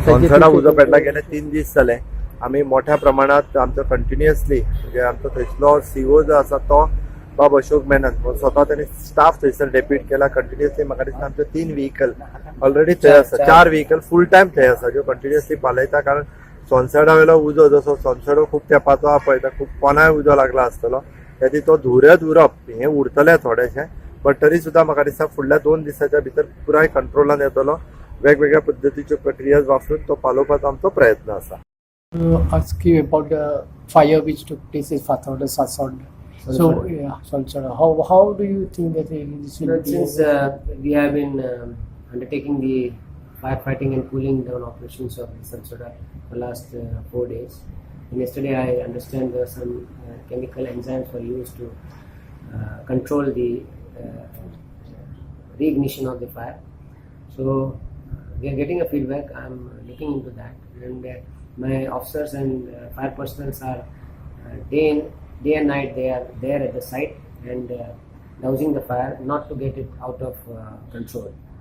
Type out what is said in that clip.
सोनसडा उजो पेटला गेले 3 दीस जाले. आमी मोठ्या प्रमाणात आमचो कंटिन्युअसली, म्हणजे आमचो थंयसलो सीओ जो आसा तो बाब अशोक मेनन स्वता, त्यांनी स्टाफ थंयसर डेप्यूट केला. कंटिन्युअसली म्हाका दिसता आमचे तीन व्हिकल ऑलरेडी थंय आसा, चार व्हिकल फूल टायम थंय आसा, ज्यो कंटिन्युअसली पालयता. कारण सोनसडा वयलो उजो जसो सोनसडो खूब तेंपाचो आहा पळयता, खूब पोनाय उजो लागला आसतलो. त्या तो धुऱ्यात उरप हें उरतलें थोडेशें, बट तरी सुद्दां म्हाका दिसता फुडल्या 2 दिसाच्या भितर पुराय कंट्रोलान येतलो. वेगवेगळ्या पद्दतीच्यो प्रक्रिया वापरून तो पालोवपाचो आमचो प्रयत्न आसा. Ask you about the fire which took place in Fatorda, Sasod. So, yeah, Solsoda. How do you think that this will Well, be? Since we have been undertaking the firefighting and cooling down operations of the Salsoda for last 4 days, and yesterday I understand there were some chemical enzymes were used to control the reignition of the fire. So we are getting a feedback. I'm looking into that, and my officers and fire personnel are day and night. They are there at the site and dousing the fire, not to get it out of control.